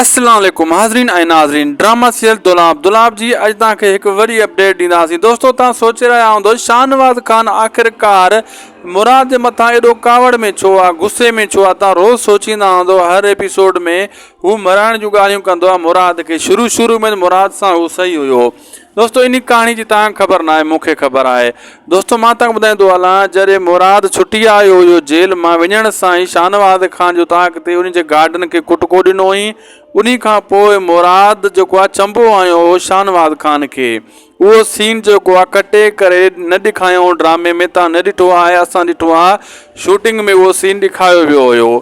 السلام عليڪم حاضرين ۽ ناظرين ڊراما سيريل دولاب دولاب جي اڄ توهان کي هڪ وڏي اپڊيٽ ڏينداسين دوستو توهان سوچي رهيا هوندو شاهنواز خان آخرڪار مراد جي مٿان ايڏو ڪاوڙ ۾ ڇو آ غصي ۾ ڇو آ توهان روز سوچيندا هوندو هر ايپيسوڊ ۾ هو مرائڻ جون ڳالهيون ڪندو آ مراد کي شروع شروع ۾ مراد سان هو صحيح هيو دوستو انهي ڪهاڻي جي توهان کي خبر ناهي مون کي خبر آهي. دوستو مان توهان کي ٻڌائيندو هلان جڏهن مراد ڇٽي آيو هيو جيل مان وڃڻ سان ئي شاهنواز خان جو طاق تي انهي جي گارڊن کي ڪٽڪو ڏنو هئين انهي کان پوء مراد جيڪو آهي چنبو هنيو هو شاهنواز خان کي اهو سين جيڪو آهي ڪٽي ڪري نه ڏيکايائون ڊرامي ۾ توهان نه ڏٺو آهي اسان ڏٺو آهي شوٽنگ ۾ اهو سين ڏيکايو ويو هيو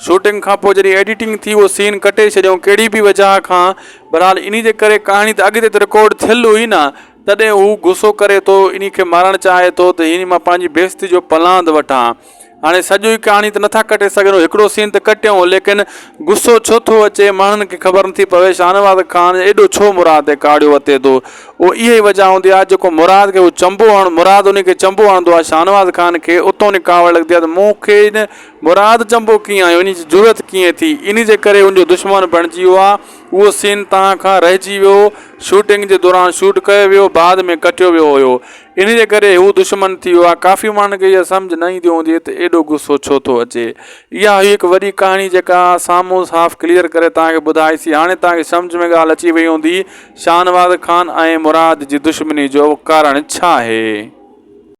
شوٽنگ کان پوء جڏهن ايڊيٽنگ ٿي اهو سين ڪٽي ڇڏيائون ڪهڙي به وجهه کان بهرحال انهي جي ڪري ڪهاڻي ته اڳتي ته رڪارڊ ٿيل هئي نه تڏهن هو غصو ڪري ٿو انهي کي مارڻ چاهي ٿو ته هن مان پنهنجي بيستي جو پلاند وٺان هاڻي سڄو ئي ڪهاڻي ته نٿا ڪٽي سگهن هڪڙو سين ته ڪٽيائون ليڪن غصو ڇو ٿو اچي ماڻهن کي خبر نٿي پوي شاهنواز خان ايڏو ڇو مراد تي ڪاڙيو وتي ٿو اهو اها ئي وجهه هوندي آهي جيڪو مراد کي هو چنبو هڻ مراد انهي کي چنبو هڻندو آهي شاهنواز خان کي اتو ڪاوڙ لڳندي آهي ته مون کي مراد چنبو ڪيئن آيو، انهي جي جرئت ڪيئن ٿي، انهي جي ڪري ان جو دشمن بڻجي ويو آ، اهو سين توهان کان رهجي ويو، شوٽنگ جي دوران شوٽ ڪيو ويو، بعد ۾ ڪٽيو ويو هيو، انهي جي ڪري هو دشمن ٿي ويو آ، ڪافي ماڻهن کي اها سمجهه نه ايندي هوندي ته ايڏو غصو ڇو ٿو اچي. اها هئي هڪ وڏي ڪهاڻي جيڪا سامهون صاف ڪليئر ڪري توهان کي ٻڌائي سي، هاڻي توهان کي سمجهه ۾ ڳالهه اچي وئي هوندي شاهنواز خان ۽ مراد جي دشمني جو ڪارڻ ڇا آهي.